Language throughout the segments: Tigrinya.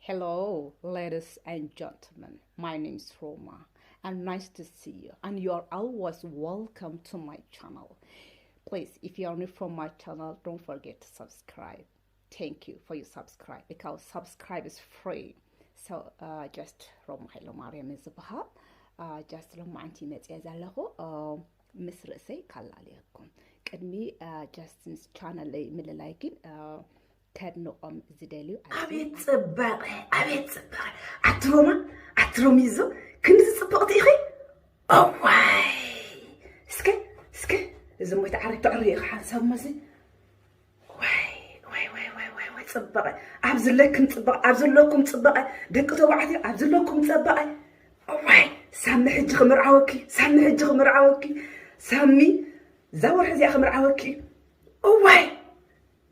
Hello, ladies and gentlemen. My name is Roma, and nice to see you. And you are always welcome to my channel. Please, if you are new from my channel, don't forget to subscribe. Thank you for your subscribe, because subscribe is free. So, uh, just Roma Hailomariam is Baha. Uh, just Lomanti Mets Ezalaho. Uh, ምስ ርእሰይ ካላልየኩም ቅድሚ ጃስቲንስ ቻነለይ ምልላይ ግን ከድንቖም ዝደልዩ ኣቤት ጽባቐ፣ ኣቤት ጽባቐ። ኣትሮማ ኣትሮሚዞ ክንዚ ጽብቕቲ ኢኺ። እዋይ እስከ እስከ እዚ ሞይተ ዓሪ ተዕሪ ኢኻ ሓንሳብ መዚ ዋይ ዋይ ዋይ ዋይ ዋይ ዋይ ጽባቐ ኣብ ዝለክም ጽባቐ ኣብ ዘለኩም ጽባቐ ደቂ ተባዕትዮ ኣብ ዘለኩም ጽባቐ ዋይ ሳሚ ሕጂ ክምርዓወኪ ሳሚ ሕጂ ክምርዓወኪ ሳሚ እዛ ወርሒ እዚኣ ክምርዓወኪ እዋይ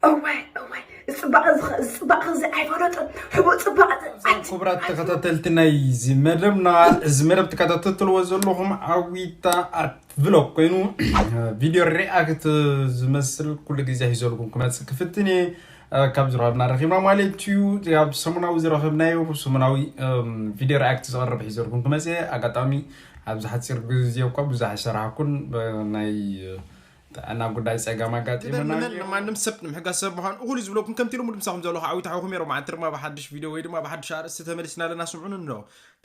እዋይ እዋይ ዝጽባቐ ዝኸ- ዝጽባቐ እዚ ኣይፈለጦን ሕቡእ ጽባቐ ኣቲ ክቡራት ተኸታተልቲ ናይዚ መደብና፣ እዚ መደብ ትከታተልዎ ዘለኹም ዓዊታ ኣርት ቭሎግ ኮይኑ፣ ቪድዮ ሪኣክት ዝመስል ኩሉ ግዜ ሒዘልኩም ክመጽእ ክፍትን እየ። ካብ ዝረኸብና ረኺብና ማለት እዩ። ኣብ ሰሙናዊ ዝረኸብናዮ ሰሙናዊ ቪድዮ ሪኣክት ዝቐርብ ሒዘልኩም ክመጽእ እየ። ኣጋጣሚ ኣብዚ ሓፂር ግዜ እኳ ብዙሕ ኣይሰራሕኩን፣ ናይ ጥዕና ጉዳይ ጸገም ኣጋጢመና። ንበል ንመን ንማንም ሰብ ንምሕጋዝ ሰብ ምዃን እኹል እዩ ዝብለኩም። ከምቲ ኢሎም ድምሳኹም ዘለኹ ዓዊት ሓውኹም የሮም ዓንትርማ ብሓድሽ ቪድዮ ወይ ድማ ብሓድሽ ኣርእስቲ ተመሊስና ኣለና። ስምዑን እንዶ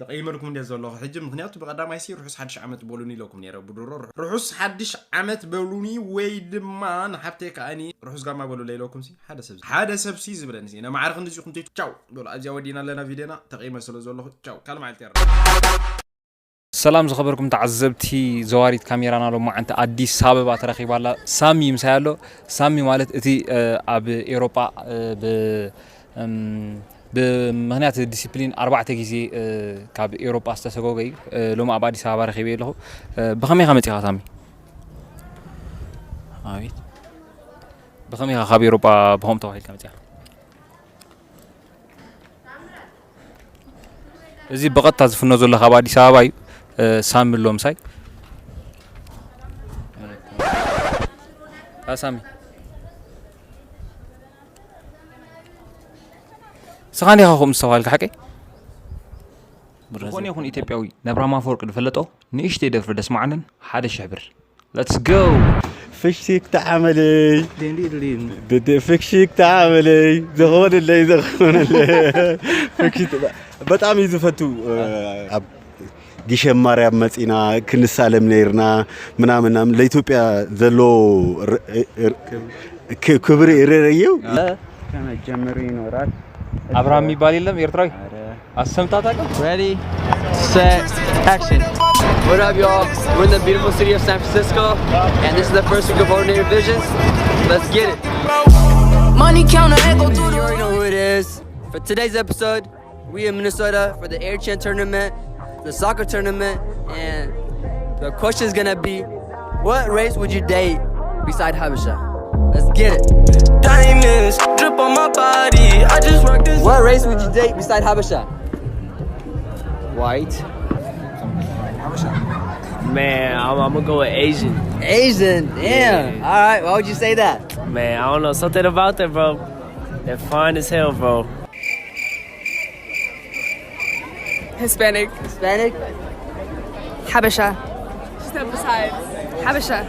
ተቐይመልኩም እንደ ዘለኹ ሕጂ፣ ምኽንያቱ ብቐዳማይ ሲ ርሑስ ሓድሽ ዓመት በሉኒ ኢለኩም ነይረ። ብድሮ ርሑስ ሓድሽ ዓመት በሉኒ ወይ ድማ ንሓፍተይ ከኣኒ ርሑስ ጋማ በሉለይ ኢለኩም ሲ ሓደ ሰብ ሓደ ሰብ ሲ ዝብለኒ ሲ ነማዕረ ክንድዚኹም ቻው በሉ። ኣብዚኣ ወዲና ኣለና ቪድዮና። ተቐይመ ስለ ዘለኹ ቻው። ካልእ መዓልቲ የረ ሰላም ዝኸበርኩም ተዓዘብቲ ዘዋሪት ካሜራና፣ ሎማዓንቲ ኣዲስ ኣበባ ተረኺባ ኣላ። ሳሚ ምሳይ ኣሎ። ሳሚ ማለት እቲ ኣብ ኤውሮጳ ብምኽንያት ዲሲፕሊን ኣርባዕተ ግዜ ካብ ኤውሮጳ ዝተሰጎገ እዩ። ሎሚ ኣብ ኣዲስ ኣበባ ረኺበ ኣለኹ። ብኸመይ ኢኻ መፂኻ ሳሚ? ኣቤት። ብኸመይ ኢኻ ካብ ኤውሮጳ ብኸምኡ ተባሂልካ መፂኻ? እዚ ብቐጥታ ዝፍኖ ዘሎ ካብ ኣዲስ ኣበባ እዩ። ሳሚ ኣሎ ምሳይ። ሳሚ ስኻ እንዲኻ ከምኡ ዝተባሃልካ ሓቀይ? ዝኾነ ይኹን ኢትዮጵያዊ ናብ ራማፎርቅ ዝፈለጦ ንእሽተይ ደፍሪ ደስማዓንን ሓደ ሽሕ ብር። Let's go! ፍሽክታ ዓመለይ። ድንዲድሊን። ድድ-፣ ፍሽክታ ዓመለይ። ዝኾነለይ፣ ዝኾነለይ። ፍሽክታ በጣም እዩ ዝፈቱ። ኣብ ግሸን ማርያም መጺና ክንሳለም ነይርና ምናምን ምናምን። ለኢትዮጵያ ዘሎ ር-፣ ር-፣ ክ-፣ ክብሪ ርርየው። ከመጀመሩ ይኖራል። አብርሃም የሚባል የለም ኤርትራዊ? አሰምታ ታውቅም? Ready, set, action. What up, y'all? We're in the beautiful city of San Francisco, and this is the first week of Ordinary Visions. Let's get it. Money counter echo through the You already know who it is. For today's episode, we in Minnesota for the Air Chin tournament, the soccer tournament, and the question is gonna be, what race would you date beside Habesha? Let's get it. Diamonds drip on my body. I just rock this. What race would you date beside Habesha? White. Man, I'm, I'm gonna go with Asian. Asian, damn. Yeah. All right, why would you say that? Man, I don't know, something about that, bro. They're fine as hell, bro. Hispanic. Hispanic? Habesha. She said besides. Habesha.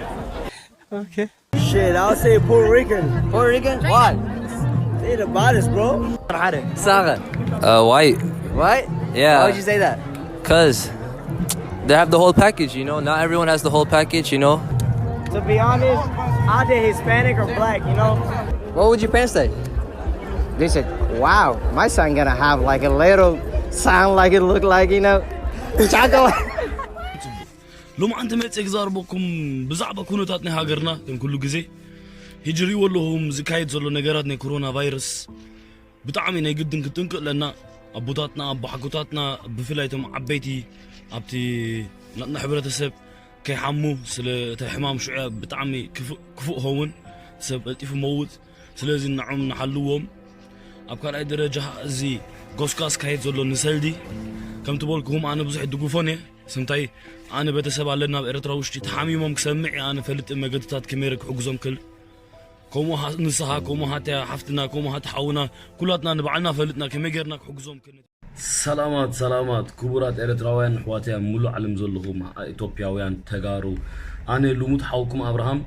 Okay. Shit, I'll say Puerto Rican. Puerto Rican? Why? They the baddest, bro. Saga. Uh, white. White? Yeah. Why would you say that? Cause they have the whole package, you know. Not everyone has the whole package, you know. To be honest, either Hispanic or black, you know. What would your parents say? They said, "Wow, my son gonna have like a little sound like it look like, you know, chocolate." ሎማዓንቲ መፅእ ክዛረበኩም ብዛዕባ ኩነታት ናይ ሃገርና ከም ኩሉ ግዜ። ሕጂ ሪእዎ ኣለኹም ዝካየድ ዘሎ ነገራት ናይ ኮሮና ቫይረስ። ብጣዕሚ ናይ ግድን ክትጥንቀቕ ኣለና። ኣቦታትና፣ ኣቦሓጎታትና፣ ብፍላይ እቶም ዓበይቲ ኣብቲ ናትና ሕብረተሰብ ከይሓሙ፣ ስለ እቲ ሕማም ሽዑ ብጣዕሚ ክፉእ፣ ክፉእ ኸውን፣ ሰብ ቀልጢፉ መውት። ስለዚ ንዖም ንሓልዎም። ኣብ ካልኣይ ደረጃ እዚ ጎስጓስ ካየድ ዘሎ ንሰልዲ፣ ከምቲ በልኩኹም ኣነ ብዙሕ ድግፎን እየ። ስምታይ ኣነ ቤተሰብ ኣለና ኣብ ኤርትራ ውሽጢ ተሓሚሞም ክሰምዕ እየ ኣነ ፈልጥ መገድታት ከመይ ክሕግዞም ክል ከምኡ ሃ- ንስኻ ከምኡ ሃተ ሓፍትና ከምኡ ሃተ ሓውና ኩላትና ንባዕልና ፈልጥና ከመይ ጌርና ክሕግዞም ክን ሰላማት ሰላማት ክቡራት ኤርትራውያን ኣሕዋትያ ሙሉእ ዓለም ዘለኹም ኢትዮጵያውያን ተጋሩ፣ ኣነ ልሙድ ሓውኩም ኣብርሃም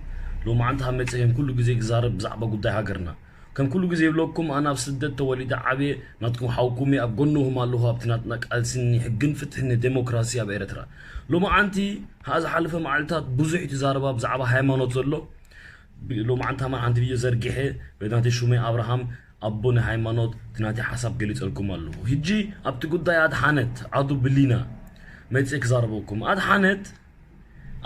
ሎማዓንቲ ካብ መፅእ ከም ኩሉ ግዜ ክዛረብ ብዛዕባ ጉዳይ ሃገርና። ከም ኩሉ ግዜ ይብለኩም ኣነ ኣብ ስደት ተወሊደ ዓብየ ናትኩም ሓውኩም እየ፣ ኣብ ጎንኹም ኣለኹ ኣብቲ ናትና ቃልሲ ንሕግን ፍትሕን ንዴሞክራሲ ኣብ ኤርትራ። ሎማዓንቲ ኣብ ዝሓለፈ መዓልታት ብዙሕ እቲ ዛረባ ብዛዕባ ሃይማኖት ዘሎ። ሎማዓንቲ ኣማን ሓንቲ ቪድዮ ዘርጊሐ በናተይ ሹመይ ኣብርሃም ኣቦ ናይ ሃይማኖት እቲ ናተይ ሓሳብ ገሊጸልኩም ኣለኹ። ሕጂ ኣብቲ ጉዳይ ኣድሓነት ዓዱ ብሊና መጽእ ክዛረበኩም። ኣድሓነት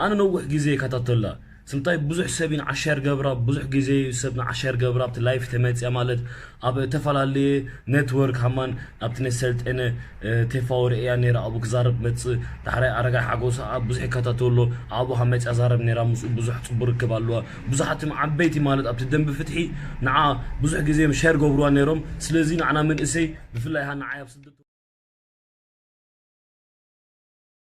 ኣነ ነዊሕ ግዜ ይከታተላ። ስምታይ ብዙሕ ሰብ ኢና ዓሻር ገብራ፣ ብዙሕ ግዜ እዩ ሰብ ንዓሻር ገብራ ኣብቲ ላይፍ ተመጽያ ማለት ኣብ እተፈላለየ ኔትወርክ ሃማን ኣብቲ ናይ ሰልጠነ እ፣ ቴፋ ወርያ ነይራ ኣብኡ ክዛረብ መጽእ። ዳሕራይ ኣረጋይ ሓጎስ ኣብ ብዙሕ ይከታተሎ ኣብኡ ካብ መጽያ ዛረብ ነይራ ምስኡ ብዙሕ ጽቡቅ ርክብ ኣለዋ። ብዙሓት እዮም ዓበይቲ ማለት ኣብቲ ደንቢ ፍትሒ ንዓ ብዙሕ ግዜ እዮም ሸር ገብርዋ ነይሮም። ስለዚ ንዓና መንእሰይ ብፍላይ ሃ ንዓይ ኣብ ስደት